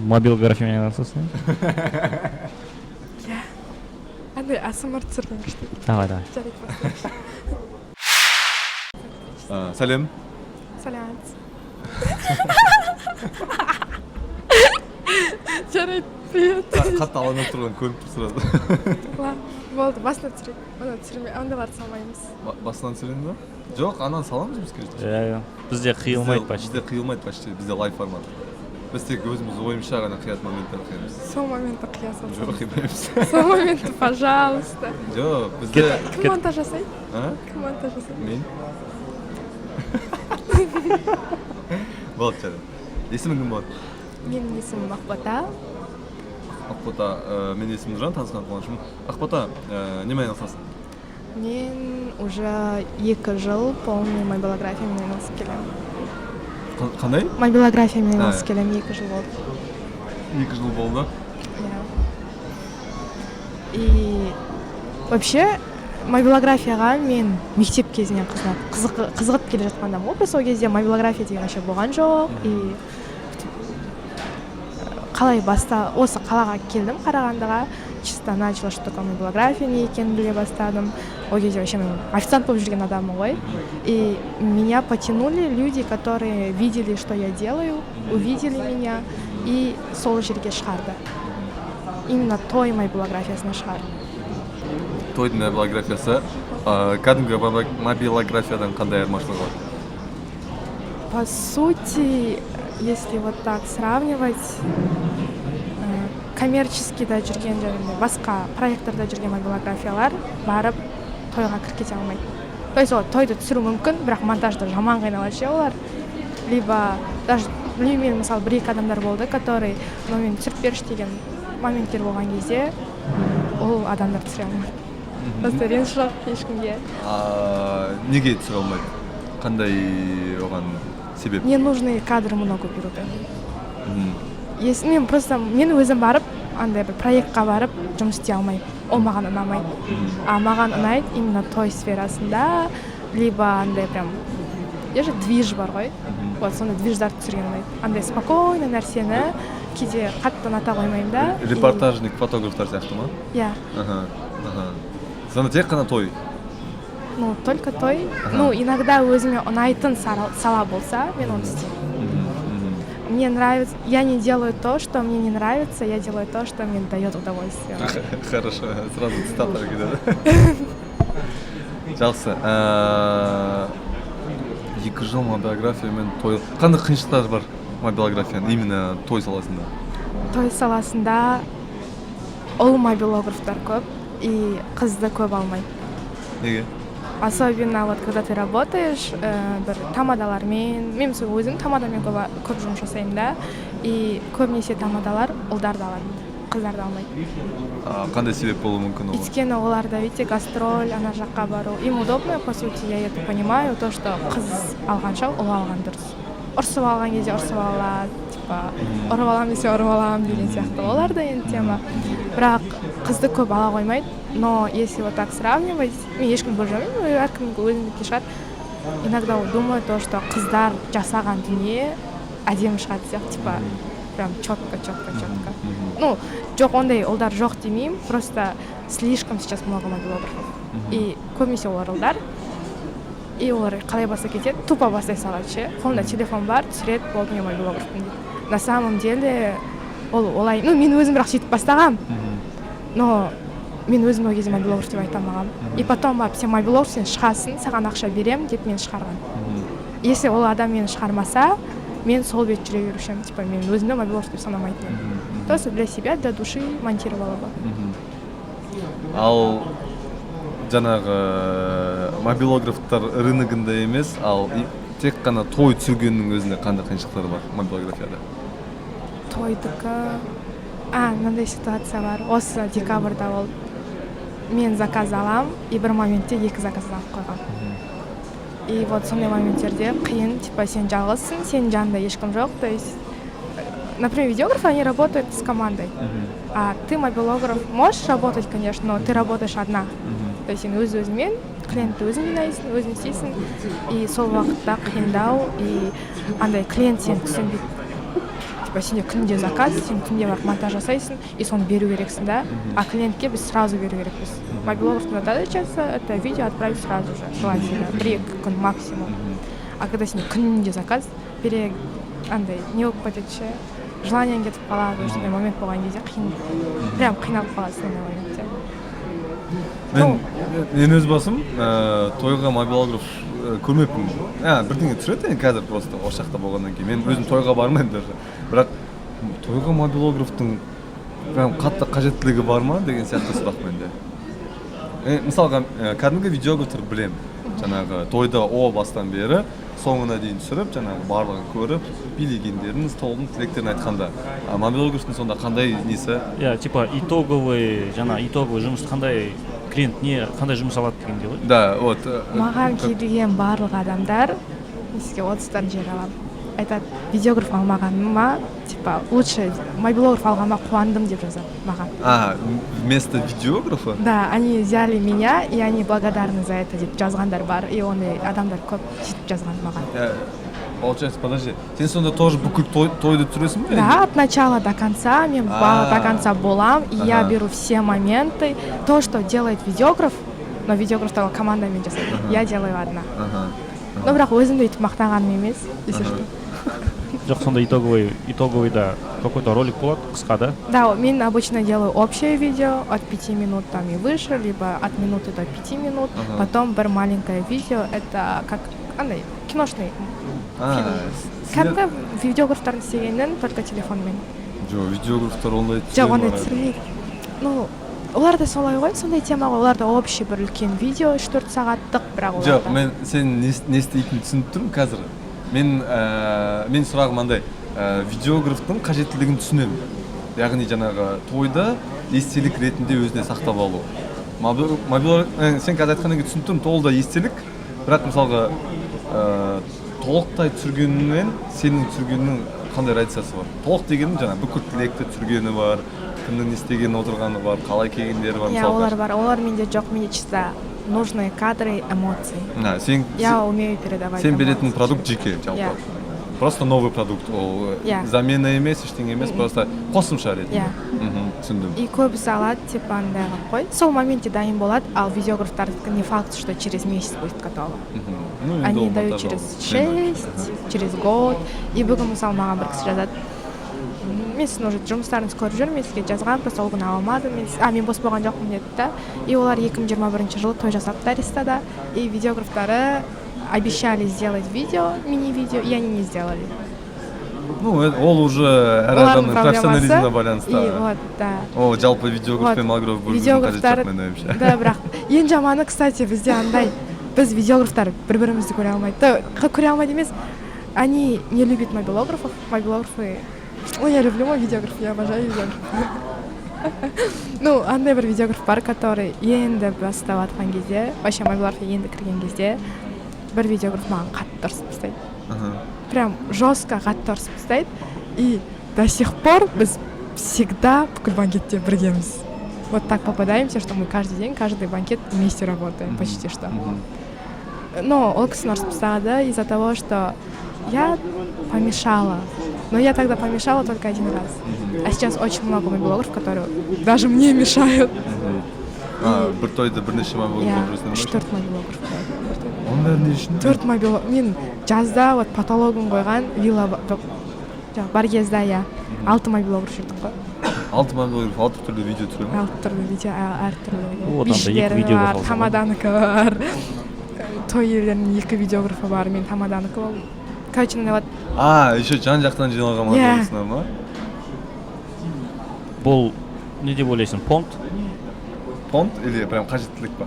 Мобилографиямен айналысасың? Иә, андай АСМР түсірген күшті. Давай, давай. Жарайды, бастайықшы. Сәлем. Сәлеметсіз. Жарайды, привет. Қатты алаңдап тұрған көрініп тұр сразу. Ладно, болды, басынан түсірейік. Оны түсірмей, ондайларды салмаймыз. Басынан түсіреміз ба? Жоқ, ананы саламыз біз, конечно. Иә, бізде қиылмайды почти. Бізде қиылмайды почти, бізде лайв формат. Біз тек өзіміз ойымызша ғана қиятын моменттер қиямыз. Сол моментті қия Жоқ, салсаңыз. қимаймыз. Сол моментті, пожалуйста. Жоқ, бізде. Кім монтаж жасайды? А? Кім монтаж жасайды? Мен. Болады, жарайды. Есімің кім болады? Менің есімім Ақбота. Ақбота, менің есімім Нұржан, танысқан қуанышымын. Ақбота, немен айналысасың? Мен уже 2 жыл полный мобилографиямен айналысып келемін. Қандай? Мобилографиямен айналысып А. келемін, 2 жыл болды. 2 жыл болды. Иә. И вообще мобилографияға мен мектеп кезінен қызығып келе жатқан адаммын ғой. Просто ол кезде мобилография деген вообще болған жоқ. И қалай баста осы қалаға келдім, Қарағандыға, чисто начала, что такое мобилография, не екенін біле бастадым. Ол кезде вообще мен официант болып жүрген адаммын ғой. И меня потянули люди, которые видели, что я делаю, увидели меня и сол жерге шығарды, именно той мобилографиясына шығарды. Тойдың мобилографиясы кәдімгі мобилографиядан қандай айырмашылығы бар? По сути, если вот так сравнивать, коммерческийда жүрген және басқа проекттарда жүрген мобилографиялар барып тойға кіріп кете алмайды. То есть ол тойды түсіру мүмкін, бірақ монтажда жаман қиналады ше олар. Либо даже білмеймін, мен мысалы бір екі адамдар болды, который мынаумен түсіріп берші деген моменттер болған кезде, ол адамдар түсіре алмады. Просто реніш жоқ ешкімге. Неге түсіре алмайды? Қандай оған себеп? Ненужные кадры много берут они. Если мен просто мен өзім барып андай бір проектқа барып жұмыс істей алмаймын, ол маған ұнамайды. А маған ұнайды именно той сферасында, либо андай прям же движ бар ғой, вот сондай движдарды түсірген ұнайды. Андай спокойный нәрсені кейде қатты ұната қоймаймын да. Репортажник фотографтар сияқты ма? Иә. Аха, сонда тек қана той? Ну, только той. Ну, иногда өзіме ұнайтын сала болса, мен оны істеймін. Мне нравится, я не делаю то, что мне не нравится, я делаю то, что мне дает удовольствие. Хорошо, сразу цитата кетеді. Жақсы. 2 жыл мобилография мен той. Қандай қиыншылықтар бар мобилографияның именно той саласында? Той саласында ұл мобилографтар көп и қызды көп алмайды. Неге? Особенно вот когда ты работаешь бір тамадалармен, мен мысалы өзім тамадамен көп, көп жұмыс жасаймын да, и көбінесе тамадалар ұлдарды алады, қыздарды алмайды. Қандай себеп болуы мүмкін оған? Өйткені оларда, видите, гастроль, ана жаққа бару им удобно. По сути, я это понимаю, то что қыз алғанша ұл алған дұрыс. Ұрсып алған кезде ұрсып алады, типа ұрып аламын десе, ұрып аламын деген сияқты оларда енді тема. Бірақ қызды көп ала қоймайды. Но если вот так сравнивать, мен ешкімді бөліп әркімнің өзінікі шығар. Иногда думаю то, что қыздар жасаған дүние әдемі шығады сияқты, типа прям четко, четко, четко. Ну жоқ, ондай ұлдар жоқ демеймін, просто слишком сейчас много мобилографов, и көбінесе олар ұлдар, и олар қалай бастап кетеді? Тупо бастай салады ше, қолында телефон бар, түсіреді, болды, мен мобилографпын дейді. На самом деле ол олай, ну мен өзім бірақ сөйтіп бастағанмын, но мен өзім ол кезде мобилограф деп айта алмағанмын. И потом барып, сен мобилограф, сен шығасың, саған ақша беремін деп мені шығарған. Если ол адам мені шығармаса, мен сол бет жүре беруші едім, типа мен өзімді мобилограф деп санамайтын едім, просто для себя, для души монтировала бы. Ал жаңағы мобилографтар рыногында емес, ал тек қана той түсіргеннің өзінде қандай қиыншылықтар бар мобилографияда? Тойдікі, а мынандай ситуация бар, осы декабрьда болды. Мен заказ алам и бір моментте екі заказ алып қойғанмын. И вот сондай моменттерде қиын, типа сен жалғызсың, сенің жаныңда ешкім жоқ. То есть например, видеографы, они работают с командой, а ты, мобилограф, можешь работать, конечно, но ты работаешь одна. То есть сен өз өзіңмен клиентті өзің жинайсың, өзің істейсің. И сол уақытта қиындау, и андай клиент сені түсінбейді. Типа сенде күнде заказ, сен күнде барып монтаж жасайсың и соны беру керексің да. А клиентке біз сразу беру керекпіз. Мобилографтың задачасы — это видео отправить сразу же, желательно 1-2 күн максимум. А когда сенде күнде заказ бере, андай не болып кетеді ше, желаниең кетіп қалады. Сондай момент болған кезде қиын, прям қиналып қаласың ондай моментте. Мен өз басым тойға мобилограф көрмеппін. Бірдеңе түсіреді енді қазір, просто осы жақта болғаннан кейін мен өзім тойға бармаймын даже. Бірақ тойға мобилографтың прям қатты қажеттілігі бар ма деген сияқты сұрақ менде. Мысалға, кәдімгі видеографтар білемін, жаңағы тойда о бастан бері соңына дейін түсіріп, жаңағы барлығын көріп, билегендерін, столдың тілектерін айтқанда. А мобилографтың сонда қандай несі? Иә, типа итоговый, жаңа итоговый жұмыс қандай, клиент не, қандай жұмыс алады дегендей ғой. Да, вот. Маған келген барлық адамдар, мен сізге отзывтарын жібере аламын, айтады: «Видеограф алмағаныма, типа лучше мобилограф алғаныма қуандым», — деп жазады маған. А, вместо видеографа? Да, «они взяли меня и они благодарны за это» деп жазғандар бар. И ондай адамдар көп сөйтіп жазған маған. Получается, подожди, сен сонда тоже бүкіл тойды түсіресің бе? Да, от начала до конца мен до конца болам, и я беру все моменты, то, что делает видеограф, но видеограф туралы командамен жасайды, я делаю одна. Но бірақ өзімді өйтіп мақтағаным емес, если что. Жоқ, сонда итоговыйда какой то ролик болады қысқа да? Да, мен обычно делаю общее видео от 5 минут там и выше, либо от минуты до 5 минут. Потом бір маленькое видео, это как андай киношный фильм. Кәдімгі видеографтардың істегенін, только телефонмен. Жоқ, видеографтар ондай Жоқ, ондай түсіре ме? түсірмейді. Ну, олар да солай ғой, сондай тема ғой. Оларда общий бір үлкен видео, 3-4 сағаттық, бірақ Жоқ, оларда. мен сен не істейтінін түсініп тұрмын қазір. Мен сұрағым мынандай: видеографтың қажеттілігін түсінемін, яғни жаңағы тойда естелік ретінде өзіне сақтап алу. Сен қазір айтқаннан кейін түсініп тұрмын, ол да естелік, бірақ мысалға, толықтай түсіргенінен сенің түсіргеніңнің қандай разницасы бар? Толық дегенім жаңағы бүкіл тілекті түсіргені бар, кімнің не істегені, отырғаны бар, қалай келгендері бар. Иә, мысалға. Олар бар, олар менде жоқ, менде чисто нужные кадры, эмоции. А, сен Я умею передавать сен беретін эмоции. продукт жеке жалпы. Иә. Просто новый продукт ол, Иә. замена емес, ештеңе емес, просто қосымша ретінде. Иә. Түсіндім. И көбісі алады, типа андай қылып қой, сол моментте дайын болады, ал видеографтардікі не факт, что через месяц будет готово. Ну, енді Они ол дают монтаж через алу қиын. 6, через год. И бүгін, мысалы, маған бір кісі жазады: «Мен сіздің уже жұмыстарыңызды көріп жүрмін, мен сізге жазғанмын, просто ол күні ала алмадым мен, мен бос болған жоқпын», — деді да. И олар 2021 жылы той жасапты Аристада, и видеографтары обещали сделать видео, мини видео, и они не сделали. Ну, ол уже әр Олардың адамның проблемасы. профессионализміне байланысты. И вот, да. Ол жалпы видеограф Вот. пен мобилограф бөлудің қажеті Видеографтар жоқ, менің ойымша. Да, бірақ ең жаманы, кстати, бізде андай, біз, видеографтар, бір бірімізді көре алмайды да, көре алмайды емес, они не любят мобилографов, мобилографы. Ой, я люблю мой видеограф, я обожаю видеограф. Ну, андай бір видеограф бар, который енді бастап жатқан кезде, вообще мобилограф енді кірген кезде, бір видеограф маған қатты ұрысып тастайды. Прям жестко қатты ұрысып тастайды, и до сих пор біз всегда бүкіл банкетте біргеміз. Вот так попадаемся, что мы каждый день, каждый банкет вместе работаем почти что. Но ол кісіні ұрысып тастады из-за того, что я помешала. Но я тогда помешала только один раз, а сейчас очень много мобилографов, которые даже мне мешают. А, бір тойда бірнеше мобилограф Иә. болып жүрсіңдер ме? Үш, төрт мобилограф болады. Оның бәрі не үшін? Төрт мобило. Мен жазда вот потологын қойған вилла жоқ, Баргезда, иә, алты мобилограф жүрдік қой. Алты мобилограф алты түрлі видео түсіре ме? Алты түрлі видео, әртүрлі. Одан да екі Бишілері видеограф бар, алса болады. тамаданікі бар, той иелерінің екі видеографы бар, мен тамаданікі болдым. Короче, мындай болады. А, еще жан жақтан жиналған Иә. мобилографсыңдар ма? Бұл не деп ойлайсың, понт? Понт или прям қажеттілік па?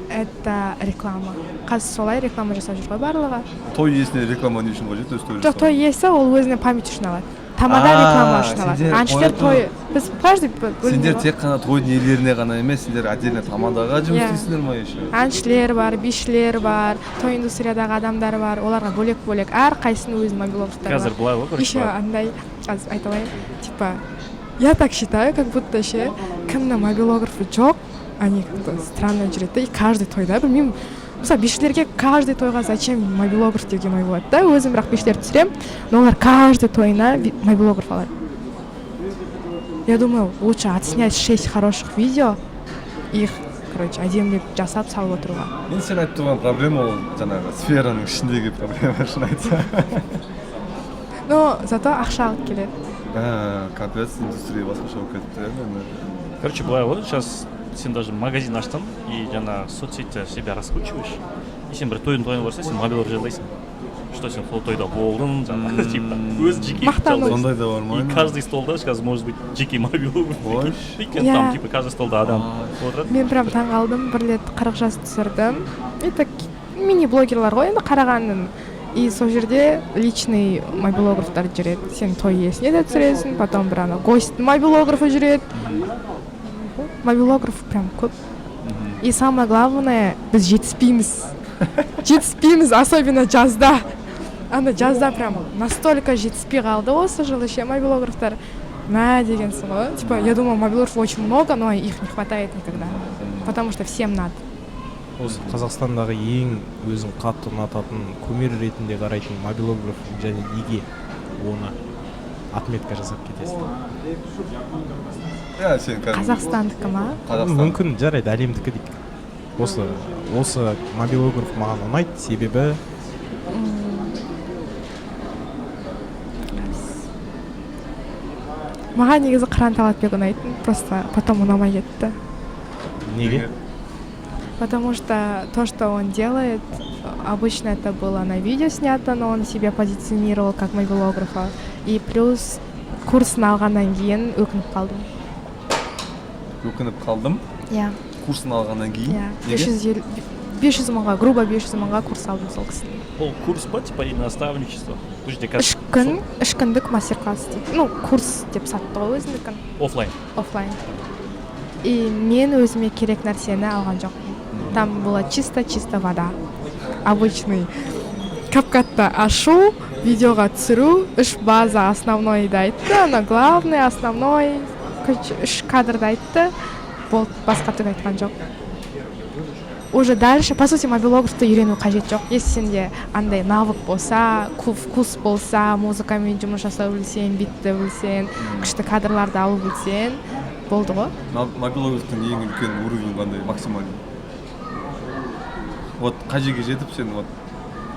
Это реклама, қазір солай реклама жасап жүр ғой барлығы. Той иесіне реклама не үшін қажет, өз той? Жоқ, той иесі ол өзіне память үшін алады, тамада А, реклама үшін алады, сендер әншілер қоя той, біз каждый бөлінді Сендер ғой. тек қана тойдың иелеріне ғана емес, сендер отдельно тамадаға жұмыс Иә. істейсіңдер ма еще? Әншілер бар, бишілер бар, той индустриядағы адамдар бар, оларға бөлек бөлек әрқайсысының өзінің мобилографтары Қазір бар. былай ғой, короче. Еще андай, қазір айта алайын, типа я так считаю, как будто ше, кімнің мобилографы жоқ, они как то странно жүреді да. И каждый тойда, білмеймін. Мысалы, бишілерге каждый тойға зачем мобилограф деген ой болады да. Өзім бірақ бишілерді түсіремін, но олар каждый тойына мобилограф алады. Я думаю, лучше отснять шесть хороших видео, их, короче, әдемілеп жасап салып отыруға. Мен сен айтып тұрған проблема, ол жаңағы сфераның ішіндегі проблема, шын айтсам. Но зато ақша алып келеді. А, капец, индустрия басқаша болып кетіпті, иә енді. Короче, былай ғой, сейчас сен даже магазин аштың и жаңағы соцсетте себя раскручиваешь, и сен бір тойдың тойына барсаң, сен мобилограф жалдайсың, что сен сол тойда болдың, жаңағы, типа, өз жеке Мақтану. жалдайсың. Сондай да бар ма? И каждый столда сейчас может быть жеке мобилограф. Ой. Өйткені Иә. там, типа, каждый столда адам отырады. Мен прям таңғалдым, бір рет 40 жас түсірдім, это мини блогерлар ғой енді Қарағандының, и сол жерде личный мобилографтар жүреді. Сен той иесіне де түсіресің, потом бір ана гостьтің мобилографы жүреді. Мобилограф прям көп. И самое главное, біз жетіспейміз, жетіспейміз, особенно жазда. Ана жазда прям настолько жетіспей қалды осы жылы ше мобилографтар, мә дегенсің ғой. Типа, я думаю, мобилографов очень много, но их не хватает никогда, потому что всем надо. Осы Қазақстандағы ең өзің қатты ұнататын, кумир ретінде қарайтын мобилограф және неге оны отметка жасап кетесің? Иә, сен кәдімгі Қазақстандікі ма? Қазақстан. Мүмкін, жарайды, әлемдікі дейік. Осы мобилограф маған ұнайды, себебі. Маған негізі Қыран Талапбек ұнайтын, просто потом ұнамай кетті. Неге? Потому что то, что он делает, обычно это было на видео снято, но он себя позиционировал как мобилографа. И плюс курсын алғаннан кейін өкініп қалдым. Өкініп қалдым? Иә. Курсын алғаннан кейін? Иә. Неге? 500 мыңға, грубо 500 мыңға курс алдым сол кісінің. Ол курс па, типа, или наставничество бұл жерде қазір? 3 күн, 3 күндік мастер класс дейді, ну, курс деп сатты ғой өзінікін. Оффлайн? Оффлайн. И мен өзіме керек нәрсені алған жоқпын. Там была чисто чисто вода, обычный CapCut-ты ашу, видеоға түсіру, үш база основнойды айтты, ана главный, основной, короче, үш кадрды айтты, болды, басқа түк айтқан жоқ. Уже дальше, по сути, мобилографты үйрену қажет жоқ, если сенде андай навык болса, вкус болса, музыкамен жұмыс жасау білсең, битті білсең, күшті кадрларды алу білсең, болды ғой. Мобилографтың ең үлкен уровень қандай, максимальный? Вот қай жерге жетіп, сен вот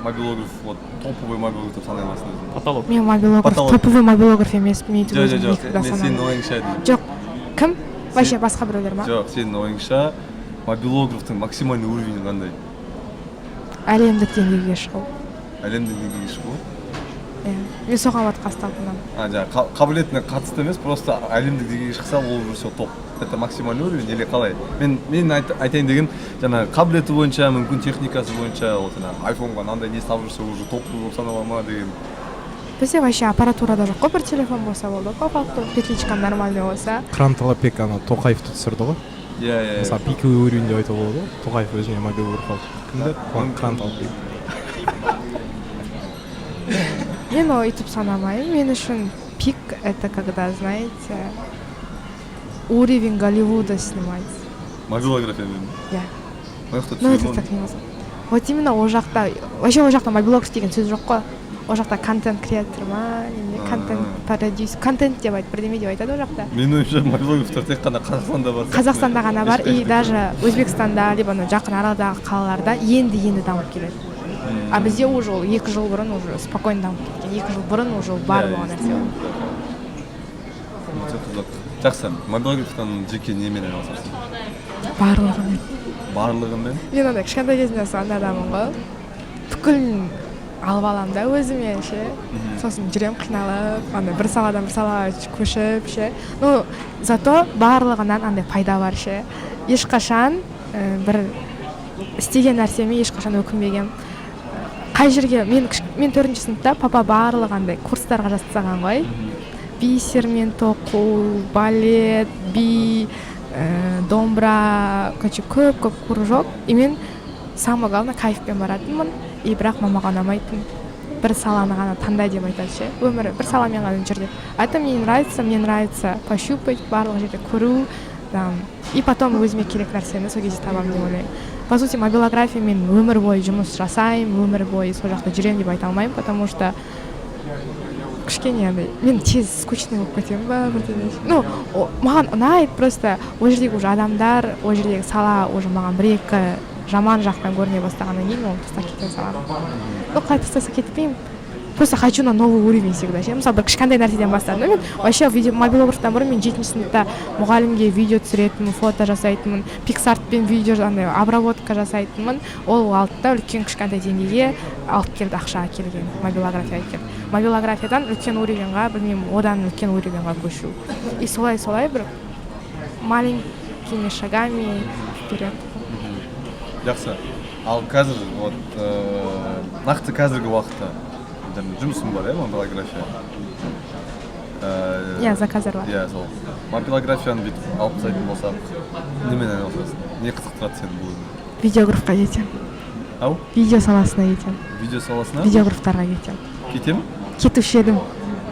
мобилограф, вот топовый мобилограф деп санай аласың өзіңді? Потолок. Мен мобилограф Потолок. Топовый мобилограф емеспін мен, Жоқ, өзім жоқ, жоқ, никогда мен сенің санамаймын. ойыңша айттым. Жоқ, кім вообще, басқа біреулер ма? Жоқ, сенің ойыңша, мобилографтың максимальный уровені қандай? Әлемдік деңгейге шығу. Әлемдік деңгейге шығу? Иә, мен соған вот қазір талпынамын. А, жаңағы қабілетіне қатысты емес, просто әлемдік деңгейге шықса, ол уже все, топ, это максимальный уровень или қалай? Мен айтайын дегенім, жаңағы қабілеті бойынша, мүмкін, техникасы бойынша, ол жаңағы айфонға мынандай не салып жүрсе, уже топовый болып санала ма деген. Бізде вообще аппаратура да жоқ қой, бір телефон болса болды по факту, петличка нормальный болса. Қыран Талапбек ана Тоқаевты түсірді ғой. Иә, иә, иә. Мысалы, пиковый уровень деп айтуға болады ғой. Тоқаев өзіне мобилограф алды. Кімді? Қыран Талапбек. Мен өйтіп санамаймын. Мен үшін пик — это когда, знаете, уровень Голливуда снимать. Мобилографиямен? Иә. Ол жақта Ну, это түсіре ма? так невозможно. Вот именно ол жақта вообще, ол жақта мобилограф деген сөз жоқ қой, ол жақта контент креатор ма, немене, контент продюсер, контент деп айт, бірдеме деп айтады ол жақта. Менің ойымша, мобилографтар тек қана Қазақстанда бар сияқты. Қазақстанда ғана бар и Ешқай жерде. даже Өзбекстанда либо анау жақын арадағы қалаларда енді енді дамып келеді, а бізде уже ол 2 жыл бұрын уже спокойно дамып кеткен, 2 жыл бұрын уже ол бар Иә, болған нәрсе ол. Өте қызық. Жақсы, мобилографтан жеке немен айналысасың? Барлығымен. Барлығымен? Мен андай кішкентай кезімнен сондай адаммын ғой, бүкілін алып аламын да өзіме ше, сосын жүремін қиналып, андай бір саладан бір салаға көшіп ше. Ну, зато барлығынан андай пайда бар ше. Ешқашан бір істеген нәрсеме ешқашан өкінбегенмін. Қай жерге мен мен төртінші сыныпта папа барлық андай курстарға жазып тастаған ғой: бисермен тоқу, балет, би, домбыра, короче, көп көп кружок. И мен, самое главное, кайфпен баратынмын. И бірақ мамаға ұнамайтын, бір саланы ғана таңда деп айтады ше, өмірі бір саламен ғана жүр деп. А это мне не нравится, мне нравится пощупать, барлық жерде көру там, и потом өзіме керек нәрсені сол кезде табамын деп ойлаймын. По сути, мобилография мен өмір бойы жұмыс жасаймын, өмір бойы сол жақта жүремін деп айта алмаймын, потому что кішкене андай мен тез скучный болып кетемін ба, бірдеңе. Ну, маған ұнайды, просто ол жердегі уже адамдар, ол жердегі сала уже маған бір екі жаман жақтан көріне бастағаннан кейін оны тастап кете саламын. Ну, қалай тастаса кетпеймін, просто хочу на новый уровень всегда ше. Мысалы, бір кішкентай нәрседен бастадым да. Мен вообще видео, мобилографтан бұрын мен жетінші сыныпта мұғалімге видео түсіретінмін, фото жасайтынмын, пиксартпен видео андай обработка жасайтынмын. Ол алды да үлкен кішкентай деңгейге алып келді, ақша әкелген мобилографияға келді. Мобилографиядан үлкен уровеньға, білмеймін, одан үлкен уровеньға көшу, и солай солай бір маленькими шагами вперед. Жақсы. Ал қазір вот нақты қазіргі уақытта жаңа жұмысың бар, иә, мобилография? Иә, заказдар бар. Иә, сол мобилографияны бүйтіп алып тастайтын болсақ, немен айналысасың, не қызықтырады сені бұл өмірде? Видеографқа кетемін. Ау? Видео саласына кетемін. Видео саласына? Видеографтарға кетемін. Кетемін? Кетуші едім.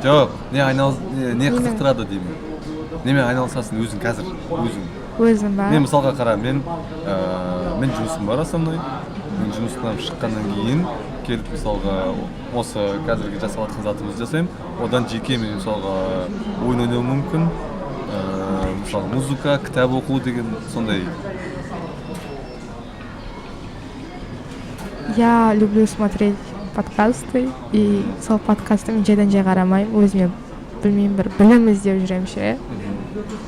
Жоқ, не айналыс не Немен? қызықтырады деймін, немен айналысасың өзің қазір, өзің? Өзім ба? Мен мысалға қара, мен мен жұмысым бар основной, мен жұмыстан шыққаннан кейін келіп, мысалға, осы қазіргі жасап жатқан затымызды жасаймын. Одан жеке мен, мысалға, ойын ойнауым мүмкін, мысалға, музыка, кітап оқу деген сондай. Я люблю смотреть подкасты, и сол подкастты мен жайдан жай қарамаймын, өзіме, білмеймін, бір білім іздеп жүремін ше.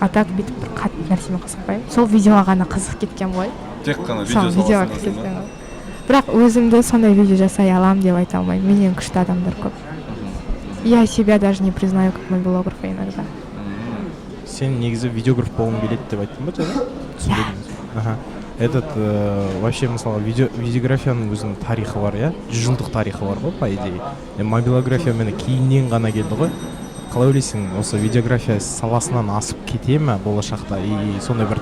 А так бүйтіп бір қатты нәрсемен қызықпаймын, сол видеоға ғана қызығып кеткен ғой. Тек қана сол видео видеоға саласындасың кеткен ба? ғой. Бірақ өзімді сондай видео жасай аламын деп айта алмаймын, менен күшті адамдар көп. Я себя даже не признаю как мобилографа иногда. Сен негізі видеограф болғың келеді деп айттың ба жаңа, түсінбедім. Аха, этот вообще, мысалы, видеографияның өзінің тарихы бар, иә, 100 жылдық тарихы бар ғой, по идее. Мобилография міне кейіннен ғана келді ғой. Қалай ойлайсың, осы видеография саласынан асып кете ме болашақта и сондай бір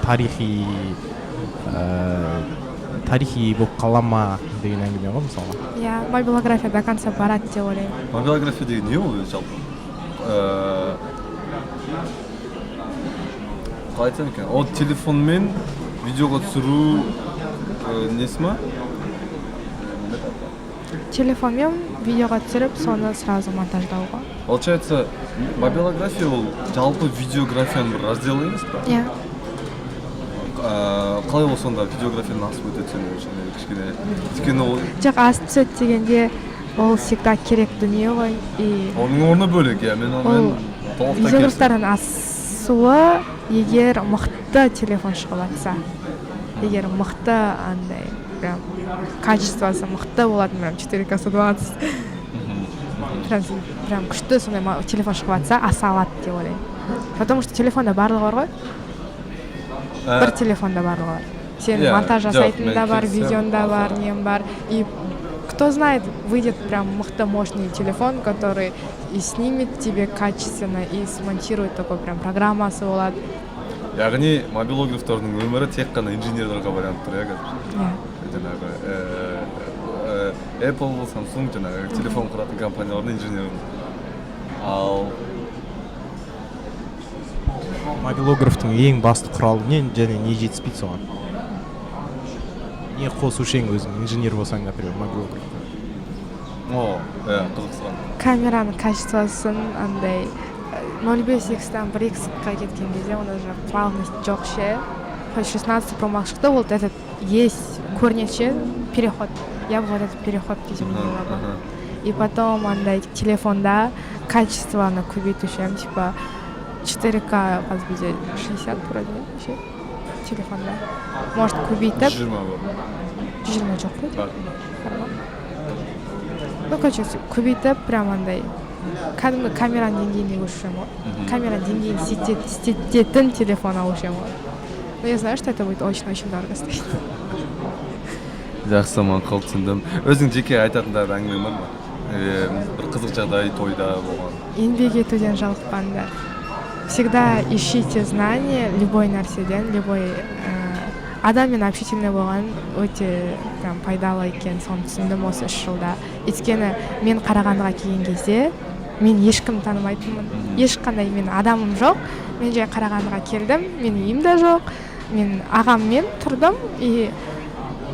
тарихи болып қала ма деген әңгіме ғой, мысалға? Иә, мобилография до конца барады деп ойлаймын. Мобилография деген не ол өзі жалпы? Қалай айтсам екен, ол телефонмен видеоға түсіру несі ма? Телефонмен видеоға түсіріп, соны сразу монтаждау ғой. Получается, мобилография ол жалпы видеографияның бір разделі емес па? Иә. Қалай ол сонда видеографиядан асып өтеді сен ойыңша? Кішкене, өйткені ол Жоқ, асып түседі дегенде, ол всегда керек дүние ғой, и оның орны бөлек, иә, мен ол онымен толықтай келісемін. Видеографтардан асуы, егер мықты телефон шығып жатса, егер мықты андай прям качествосы мықты болатын, прям 4К 120, прям прям күшті сондай телефон шығып жатса, аса алады деп ойлаймын, потому что телефонда барлығы бар ғой. Бір телефонда барлығы бар, сен Иә, монтаж жоқ, жасайтын мен да бар, келісемін. Видеоң да бар, нем бар. И кто знает, выйдет прям мықты мощный телефон, который и снимет тебе качественно, и смонтирует, такой прям программасы болады. Яғни мобилографтардың өмірі тек қана инженерлерға байланып тұр, иә, қазір? Иә. Жаңағы Apple, Samsung, жаңағы телефон құратын компаниялардың инженері. Ал Мобилографтың ең басты құралы не және не жетіспейді соған, не қосушы ең өзің инженер болсаң, например, мобилограф? О, иә, қызық сұрақ. Камераның качествосын андай 0,5 икстан 1 иксқа кеткен кезде онда уже плавность жоқ ше. Хоть 16 Pro Max шықты, ол этот есть, көрінеді ше переход. Я бы вот этот переход изменила бы. И потом андай телефонда качествоны көбейтуші едім, типа 4К, қазір бізде 60 вроде ше телефонда, может, көбейтіп. 120 бар. 120 жоқ вроде. Бар. Бар ма? Ну, короче, көбейтіп, прям андай кәдімгі камераның деңгейіне көшіп ғой, камераның деңгейін істететін телефон алушы едім ғой. Но я знаю, что это будет очень очень дорого стоить. Жақсы, мақұл, түсіндім. Өзің жеке айтатын тағы әңгімең бар ма? Бір қызық жағдай тойда болған. Еңбек етуден жалықпаңдар, всегда ищите знания любой нәрседен, любой адаммен общительный болған өте прям пайдалы екен, соны түсіндім осы 3 жылда. Өйткені мен Қарағандыға келген кезде мен ешкім танымайтынмын, ешқандай мен адамым жоқ. Мен жай Қарағандыға келдім, менің үйім де жоқ, мен ағаммен тұрдым, и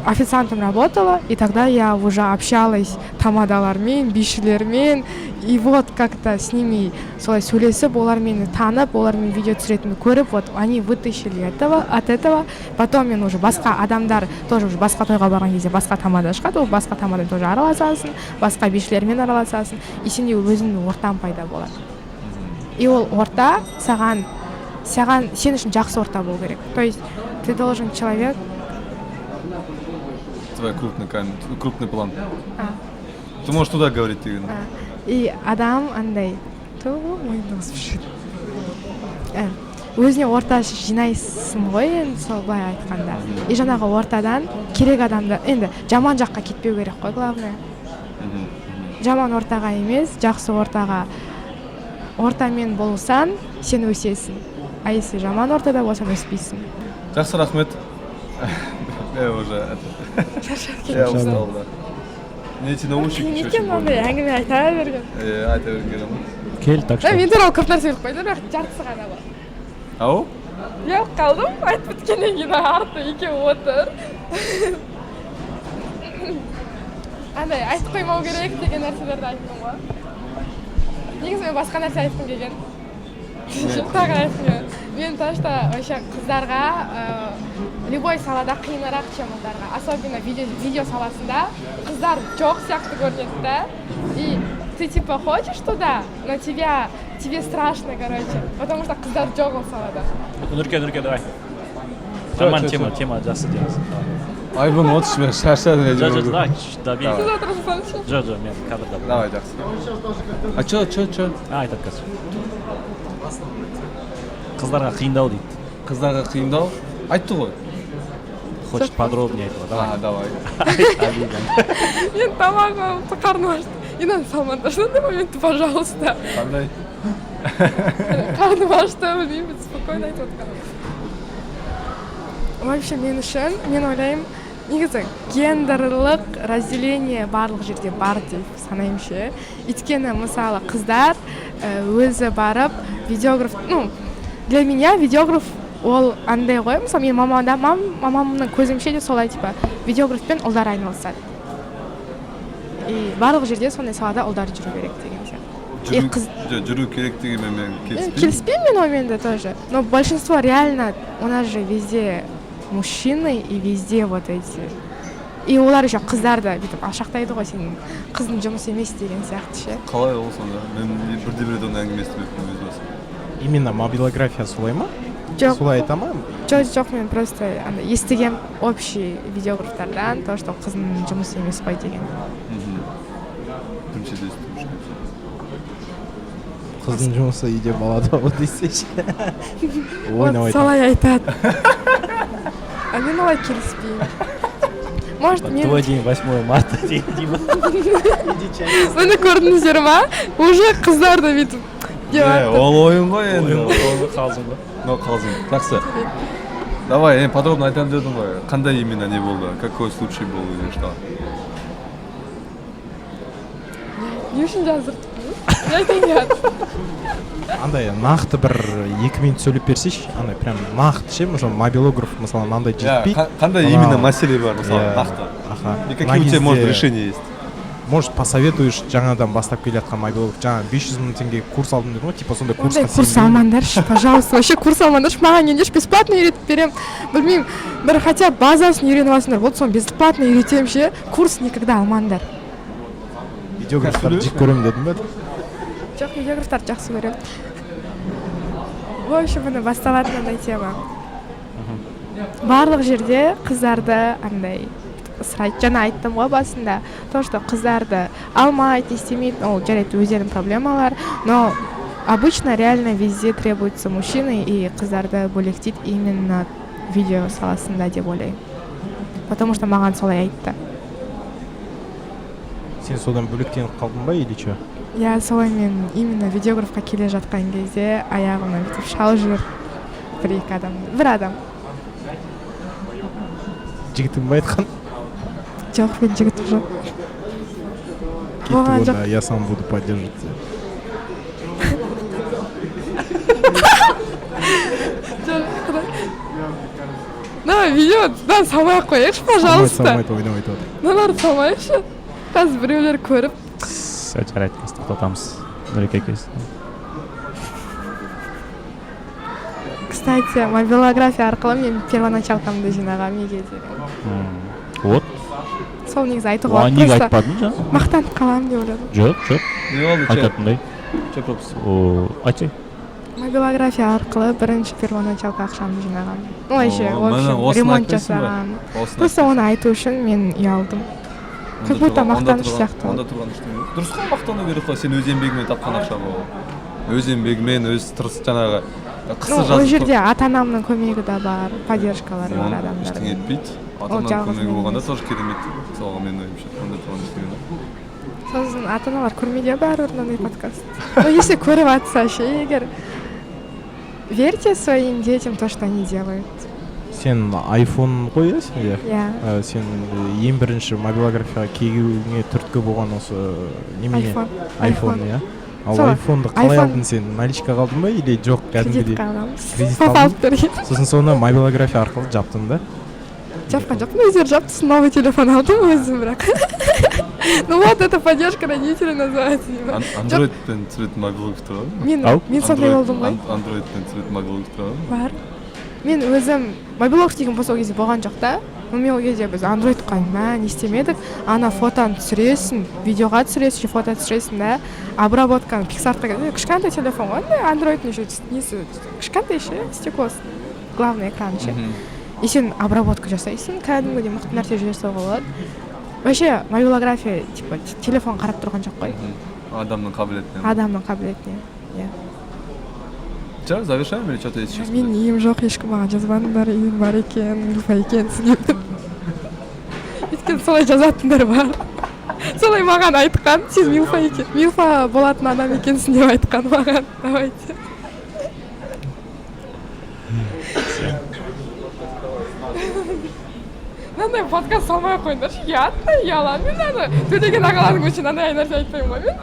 Официантом работала, и тогда я уже общалась тамадалармен, бишілермен, и вот как-то с ними солай сөйлесіп, олар мені танып, олармен видео түсіретінімді көріп, вот они вытащили этого, от этого. Потом мен уже басқа адамдар, тоже уже басқа тойға барған кезде басқа тамада шығады, ол басқа тамадамен тоже араласасың, басқа бишілермен араласасың, и сенде өзіңнің ортаң пайда болады. И ол орта саған сен үшін жақсы орта болу керек. То есть ты должен человек. Твой крупный камень, крупный план. А. Ты можешь туда говорить деген. А, и адам андай ту мойным ауырып. Өзіне орта жинайсың ғой енді, сол былай айтқанда. И жаңағы ортадан керек адамды, енді жаман жаққа кетпеу керек қой, главное. Жаман ортаға емес, жақсы ортаға, ортамен болсаң, сен өсесің, а если жаман ортада болсаң, өспейсің. Жақсы, рахмет. Я уже это, я устал, да. Мне эти наушники еще Неткен очень мынандай больно. Әңгіме айта берген. Айта берген керек. Кел, так что. Мен туралы көп нәрсе біліп қойдым, бірақ жартысы ғана бар. Ау. Ұялып қалдым айтып біткеннен кейін, артында екеуі отыр, андай айтып қоймау керек деген нәрселерді айттым ғой. Негізі мен басқа нәрсе айтқым келген, тағы айтқым келген. Мен то что вообще қыздарға любой салада қиынырақ, чем ұлдарға, особенно видео саласында қыздар жоқ сияқты көрінеді да. И ты типа хочешь туда, но тебе страшно, короче, потому что қыздар жоқ ол салада. Нұрке, Нұрке, давай. Нормально, Чё, тема, чё? Тема жақсы, тема. Айбын, отыршы, мен шаршадым, я не Жоқ, жоқ, могу. давай, чуть добей. Сіз отырсаңызшы. Жоқ, жоқ, мен кадрда боламын. Давай, жақсы. А чё, чё, чё? А, айтады қазір. Қыздарға қиындау дейді. Қыздарға қиындау айтты ғой. Хочет подробнее айтуға, давай. А, давай. Мен тамағым, қарным ашты. И надо салмаңдаршы на момент, пожалуйста. Қандай? Қарным ашты, білмеймін, спокойно айтып отқан. Вообще мен үшін, мен ойлаймын, негізі гендерлік разделение барлық жерде бар деп санаймын ше. Өйткені мысалы қыздар өзі барып видеограф, ну, для меня видеограф ол андай ғой, мысалы менің мамамда, мамамның көзімше де солай, типа видеографпен ұлдар айналысады. И барлық жерде сондай салада ұлдар жүру керек деген сияқты. И Жүру, қыз жоқ, жүру керек дегенмен мен келіспеймін. Келіспеймін мен онымен де тоже. Но большинство реально, у нас же везде мужчины и везде вот эти. И олар еще қыздарды бүйтіп алшақтайды ғой, сенің қыздың жұмысы емес деген сияқты ше. Қалай ол сонда? Мен бірде бір рет ондай әңгіме естімеппін өз басым. Именно мобилография солай ма? Жоқ. Солай айта ма? Жоқ, мен просто андай естігем общий видеографтардан, то что қыздың жұмысы емес қой деген. Бірінші рет естіп жүрмін. Қыздың жұмысы үйде бала табу десейші. Вот Ойнап айтамын. Солай айтады, а мен олай келіспеймін. Может, мен Твой день 8 марта дейді Дима. Міне, көрдіңіздер ма, уже қыздарды бүйтіп деп Е, жатыр. ол ойын ғой енді. Ойын ғой, қалжың ғой. Но қалжың. Жақсы. Давай, енді подробно айтамын дедің ғой. Қандай именно не болды? Какой случай был или что? Не үшін жаздырдың? Не айтайын деп жатырсың? Андай нақты бір 2 минут сөйлеп берсейші, андай прям нақты ше, мысалы, мобилограф, мысалы, мынандай Иә, жетпейді. Қандай именно мәселе бар, мысалы, Иә, нақты? Аха. И какие у тебя, может, решения есть? Может, посоветуешь жаңадан бастап келе жатқан мобилограф, жаңа 500 мың теңге курс алдым дедің ғой, типа сондай курсқа Ондай курс сенбеймін. Алмаңдаршы, пожалуйста, вообще курс алмаңдаршы. Маған келіңдерші, бесплатно үйретіп беремін. Білмеймін, бір хотя бы базасын үйреніп алсыңдар болды, соны бесплатно үйретемін ше. Курс никогда алмаңдар. Видеографтарды жек көремін дедің ба? Жоқ, видеографтарды жақсы көремін. В общем, міне, басталады мынандай тема. Барлық жерде қыздарды андай сұрайды. Жаңа айттым ғой басында, то что қыздарды алмайды, не істемейді. Ол жарайды, өздерінің проблемалары, но обычно реально везде требуются мужчины, и қыздарды бөлектейді именно видео саласында деп ойлаймын, потому что маған солай айтты. Сен содан бөлектеніп қалдың ба или че? Иә, солай. Мен именно видеографқа келе жатқан кезде аяғымнан бүйтіп шалып жіберді бір екі адам, бір адам. Жігітің ба айтқан? Жоқ, мен жігітім жоқ. Кетті. Болған жоқ. Онда я сам буду поддерживать тебя. Жоқ, құдай. Мына видео мынаны салмай ақ қояйықшы, пожалуйста. Салмайды, ойнап айтып отыр. Мыналарды салмайықшы, қазір біреулер көріп. Всё, жарайды, қазір тоқтатамыз, Нұреке келсін. Кстати, мобилография арқылы мен первоначалкамды жинағанмын, неге деген. Вот. Сол негізі айтуға Оған болады, неге просто айтпадың жаңа? мақтанып қаламын деп ойладым. Жоқ, жоқ. Не болды, че? Айтатындай. Че пропустил? О, айтсай. Мобилография арқылы бірінші первоначалка ақшамды жинағанмын. Ну, вообще, О, в міне, общем, осыны ремонт айтпайсың ба? жасағанмын. Осыны. Просто оны айту үшін мен ұялдым. Онда Как будто онда мақтаныш сияқты. Онда тұрған ештеңе жоқ. Дұрыс қой, мақтану керек қой. Сен өз еңбегіңмен тапқан ақша ғой ол. Өз еңбегімен, өз тырыс, жаңағы қысы Ну, ол жазы. жерде ата анамның көмегі де бар, поддержкалары бар Оны адамдардың. ештеңе етпейді. Ата Ол ананың жалғыз көмегі мен болғанда емес. тоже керемет, мысалға, менің ойымша, онда тұрған ештеңе жоқ. Сосын ата аналар көрмейді иә бәрібір мынандай подкаст. Ну, если көріп жатса ше, егер, верьте своим детям, то, что они делают. Сен айфон ғой, иә, сенде? Иә. Сен ең бірінші мобилографияға келуіңе түрткі болған осы немене? Айфон. Айфон, иә. Ал Сол, айфонды қалай айфон- алдың сен? Наличкаға алдың ба или жоқ, кәдімгідей? Кредитке алғанбыз. Кредит Папа алдың? алып берген. Сосын соны мобилография арқылы жаптың да? Жапқан жоқпын, өздері жапты. Сосын новый телефон алдым өзім бірақ. Ну вот, это поддержка родителей называется. Андроидпен түсіретін мобилографтар бар ма? Мен Ау? мен сондай болдым ғой. Андроидпен түсіретін мобилографтар бар ма? Бар. Мен өзім мобилограф деген болса, ол кезде болған жоқ та. Но мен ол кезде біз андроидқа мә не істемедік. Ана фотоны түсіресің, видеоға түсіресің еще, фото түсіресің да, обработканы пиксартқа. Кішкентай телефон ғой андай, андроидтың еще несі кішкентай ше, стеклосы, главный экраны ше. И сен обработка жасайсың, кәдімгідей мықты нәрсе жасауға болады. Вообще мобилография типа телефон қарап тұрған жоқ қой. Адамның қабілетіне. Адамның қабілетіне, иә. Че, завершаем или что-то есть еще Мен сказать? үйім жоқ, ешкім маған жазбадыңдар, үйім бар екен, милфа екенсің деп. Өйткені солай жазатындар бар, солай маған айтқан: сен милфа екен, милфа болатын адам екенсің деп айтқан маған. Давайте. Мынандай подкаст салмай ақ қойыңдаршы, ұятно, ұяламын мен. Ана Төлеген ағаларың үшін мынандай нәрсе айтпаймын ғой мен.